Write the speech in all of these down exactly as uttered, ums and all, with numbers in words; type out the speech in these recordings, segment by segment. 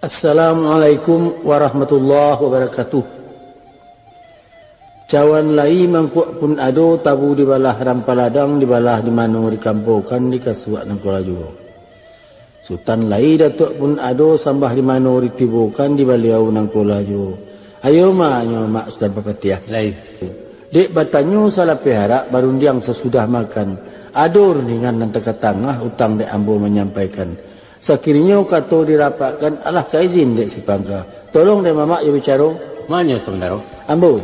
Assalamualaikum warahmatullahi wabarakatuh. Cawan lai mangkuak pun ado, tabu dibalah rampa ladang, dibalah di mano dikampokan, dikasuak nangko lah juo. Sutan lai datuak pun ado, sambah di mano ditibokan, di baliau nangko lah juo. Ayo ma nyo Mak Sutan Papatiah. Lai. Dek batanyo salapeh arak, barundiang sasudah makan. Ado rundingan nan takatangah, utang dek ambo manyampaikan. Sakirinyo kato dirapakkan, alah ka izin dek si pangka. Tolong dek mamak jo bicaro. Manyo, Sutan Bendaro. Ambo.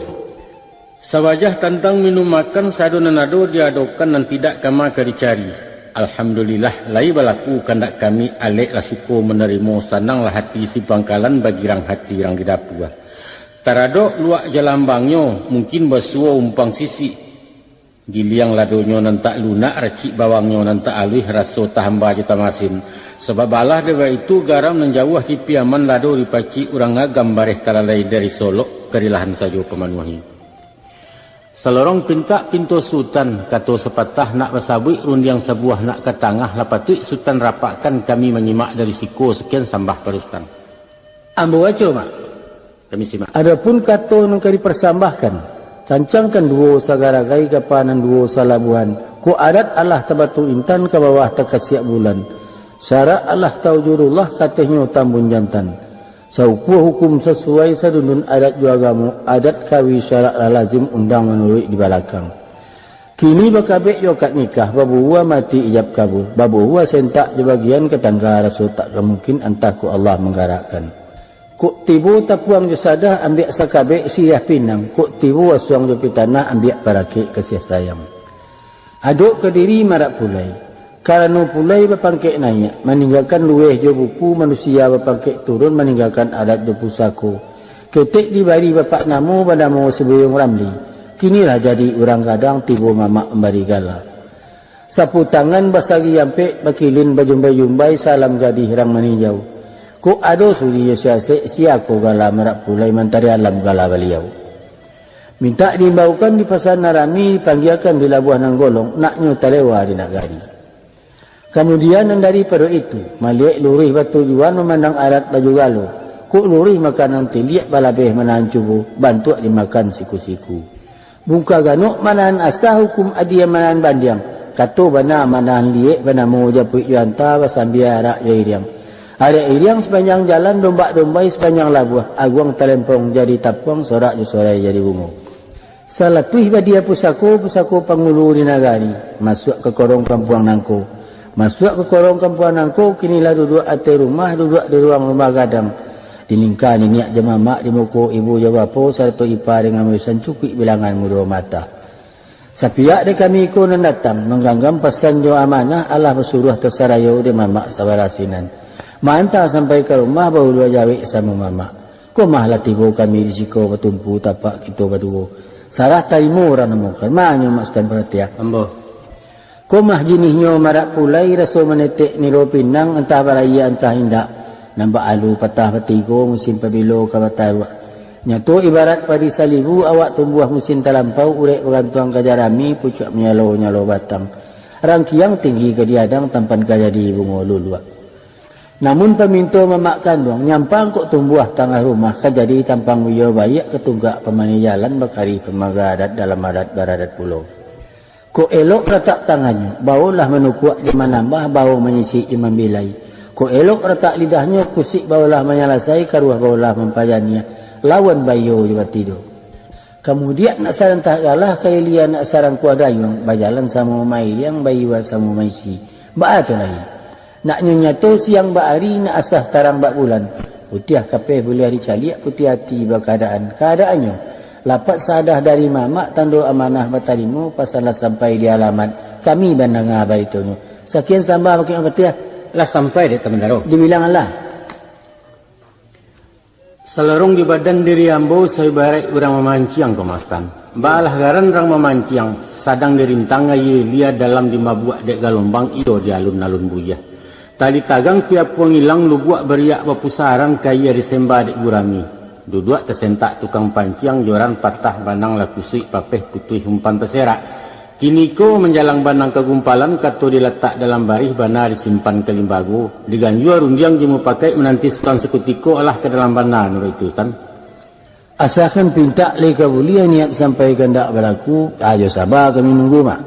Sabajah tantang minum makan, sado nan ado diadokan, nan tidak kama ka dicari. Alhamdulillah, lai balaku kandak kami, alek lah suko manarimo, sananglah hati si pangkalan, bagirang hati rang di dapua. Taradok luak jalambangnyo, mungkin basuo umpang sisik. Giliang ladonyo nan tak lunak, racik bawangnyo nan tak aluih, raso tahamba jo tamasin. Sabab alah dek baitu, garam nan jauah di Piaman, lado dipacik urang agam, bareh talalai dari Solok, karilahan sajo pamanuahi. Salorong pintak pinto Sutan, kato sapatah nak basabuik, rundiang sabuah nak ka tangah, lah patuik Sutan rapakkan, kami manyimak dari siko, sakian sambah pado Sutan. Ambo baco, Mak. Kami simak. Adopun kato nan ka diparsambahkan, cancangkan duo sagaragai, kapa nan duo salabuahan. Kok adat alah tabatu intan, ka bawah takasiak bulan. Syarak alah taujurullah, katehnyo tambun jantan. Saukua hukum sasuai, sadundun adat jo agamo, adat kawi syarak lah lazim, undang manuruik di balakang. Kini bakabek jo akad nikah, babuwua mati ijab kabul, babuwua sentak jo bagian, ka tangga raso tak ka mungkin, antah kok Allah manggarakkan. Kok tibo tapuang jo sadah, ambiak sakabek siriah pinang, kok tibo asuang jo pitanah, ambiak parakek kasiah sayang. Adok ka diri marak pulai, karano pulai bapangkek naiak, maninggakan lueh jo buku, manusia bapangkek turun, maninggakan adat jo pusako. Ketek dibari bapak namo, banamo Sibuyuang Ramli. Kini lah jadi urang gadang, tibo mamak mambari gala. Sapu tangan basagi ampek, bakilin bajumbai-jumbai, salam gadih rang maninjau. Kok ado sudi jo siasek, sia ko gala marak pulai, mantari alam gala baliau. Mintak diimbaukan di pasa nan rami, dipanggiakan di labuah nan golong, naknyo talewa di nagari. Kamudian nan daripado itu, maliek luruih batujuan, mamandang adat baju galo, kok luruih makanan tiliak, balabeh manahan cubo, bantuak dimakan siku-siku. Bungka ganok manahan asah, hukum adia manahan bandiang, kato bana manahan liek, banamo japuik jo anta, basambia arak jo iriang. Arak iriang sapanjang jalan, dombak dombai sapanjang labuah, aguang talempong jadi tapuang, sorak jo sorai jadi bungo. Salatuih badia pusako, pusako pangulu di nagari, masuak ka korong kampuang nangko. Masuak ka korong kampuang nangko, kini lah duduak ateh rumah, duduak di ruang rumah gadang. Di ningka niniak jo mamak, di muko ibu jo bapo, sarato ipa dengan mamisan, cukuik bilangan mudo mata. Sapiak dek kami iko nan datang, mangganggam pasan jo amanah, alah basuruah tasarayo dek mamak sabalah sinan. Maanta sampai ka rumah, baulua jawek samo mamak. Ko mah lah tibo kami di siko, batumpu tapak kito baduo. Sarah tarimo urang namokan. Manyo Mak Sutan Paratiah. Ambo. Ko mah jinihnyo marak pulai, raso manetek niro pinang, antah balayia, antah indak. Nan baalu patah batigo, musim pabilo ka bataruak. Nyato ibarat padi salibu, awak tumbuah musim talampau, urek bagantuang ka jarami, pucuak manyalo-nyalo batang. Rangkiang tinggi ka diadang, tampan ka jadi bungo luluak. Namun paminto mamak kanduang, nyampang kok tumbuah tangah rumah, ka jadi tampang buyau baiak, ka tunggak pamani jalan, bakarih pamaga adat, dalam adat baradat pulo. Kok elok ratak tangannyo, baolah manukuak jo manambah, bao manyisik jo mambilai. Kok elok ratak lidahnyo, kusik baolah manyalasai, karuah baolah mampajaniah, lawan baiyo jo batido. Kamudiak nak sarantah galah, ka ilia nak sarangkuah dayuang, bajalan samo mairiang, baiwa samo maisi. Baa tu lai? Naknyo nyato siang bak ari, nak asah tarang bak bulan. Putiah kapeh buliah dicaliak, putiah ati bakaadaan. Kaadaannyo, lapat saadah dari mamak, tando amanah batarimo, pasan lah sampai di alamat, kami mandanga baritonyo. Sakian sambah bakeh Mak Patiah. Lah sampai dek Tamandaro. Dibilang alah. Salorong di badan diri ambo, saibaraik urang mamanciang, Komandan. Baalah garan rang mamanciang, sadang dirintang aia ilia, dalam dimabuak dek galombang, iyo di alun-alun buyah. Tali tagang piapuang ilang, lubuak bariak bapusaran, kaia disemba dek gurami. Duduak tasentak tukang panciang, joran patah banang lah kusuik, papeh putuih umpan taserak. Kiniko manjalang bana ka gumpalan, kato dilatak dalam barih, bana disimpan ka limbago, diganjua rundiang jo mupakaik, mananti Sutan sakutiko, alah ka dalam bana nan baitu, Sutan. Asakan pintak lai ka buliah, niat sampai kandak balaku, ajo saba kami nunggu, Mak.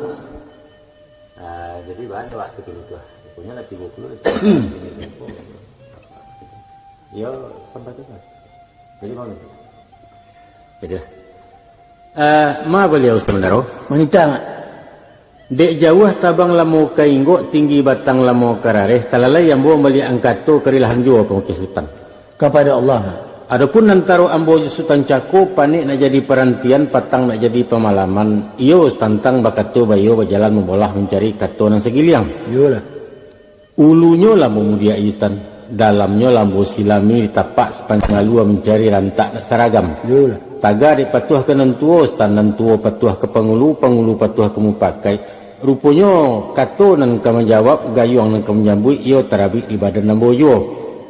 Ah, jadi, Bah, waktu kini tu, ah. Ruponyo lah tigo puluah lah. Yo, sampai tu, Bah. Jadi, malam tu. Jadi, ah, ma baliau, Sutan Bandaro? Manitang. Dek jauah tabang lamo ka inggok, tinggi batang lamo ka rareh, talalai ambo maliek angkato, karilahan juo pangukih Sutan. Kapado Allah, Mak. Adopun antaro ambo jo Sutan Cako, panek nak jadi parantian, patang nak jadi pamalaman, iyo satantang bakato baiyo bajalan mambolah mancari kato nan sagiliang. Iyolah. Ulunyo lah mamudiak Sutan, dalamnyo lah ambo silami, di tapak sapanjang alua mancari rantak nak saragam. Iyolah. Taga dek patuah ka nan tuo, Sutan, nan tuo patuah ka pangulu, pangulu patuah ka mupakaik. Ruponyo, kato nan ka manjawab, gayuang nan ka manyambuik, iyo tarabik di badan ambo juo.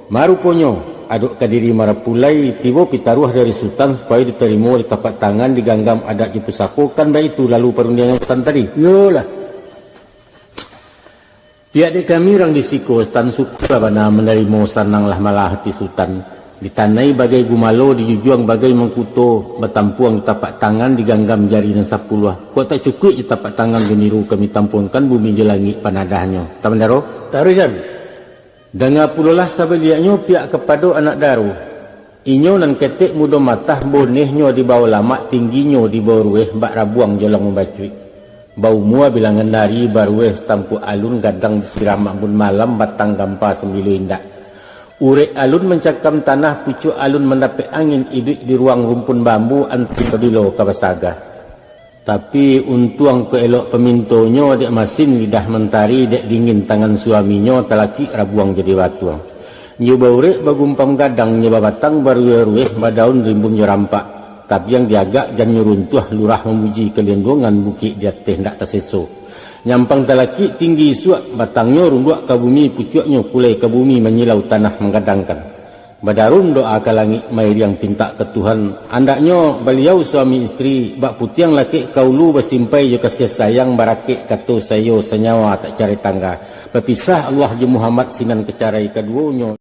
Maruponyo, adok ka diri marapulai, tibo pitaruah dari Sutan, supayo ditarimo di tapak tangan, diganggam adat jo pusako, kan baitu lalu parundiangan Sutan tadi. Iyolah. Pihak dek kami urang di siko, Sutan, syukurlah bana manarimo, sananglah malah ati Sutan. Ditanai bagai gumalo, dijujuang bagai mangkuto, batampuang di tapak tangan, diganggam jari nan sapuluah. Kok tak cukuik jo tapak tangan jo niru kami tampuangkan bumi jo langik panadahnyo. Sutan Bandaro? Taruihkan. Danga pulolah sabaliaknyo pihak kapado anak daro. Inyo nan ketek mudo matah, bonehnyo di bawah lamak, tingginyo di bawah rueh, bak rabuang jolong mambacuik. Baumua bilangan ari, barueh satampuak alun, gadang disiram ambun malam, batang gampa sambilo indak. Urek alun mancakam tanah, pucuak alun mandapek angin, iduik di ruang rumpun bambu, antah bilo ka basaga. Tapi, untuang kok elok pamintonyo, dek masin lidah mantari, dek dingin tangan suaminyo, talakik rabuang jadi batuang. Nyo baurek bagumpam gadang, nyo babatang barueh-rueh, badaun rimbun jo rampak. Tabiang diagak jan nyo runtuah, lurah mamuji kalindungan, bukik di ateh ndak taseso. Nyampang talakik tinggi isuak, batangnyo runduak ka bumi, pucuaknyo kulai ka bumi, manyilau tanah manggadangkan. Badarun doa ka langik, mairiang pintak ka Tuhan. Andaknyo baliau suami istri, bak putiang lakek ka ulu, basimpai jo kasiah sayang, barakek kato saiyo, sanyawa tak carai tangga. Bapisah Allah jo Muhammad, sinan ka carai kaduonyo.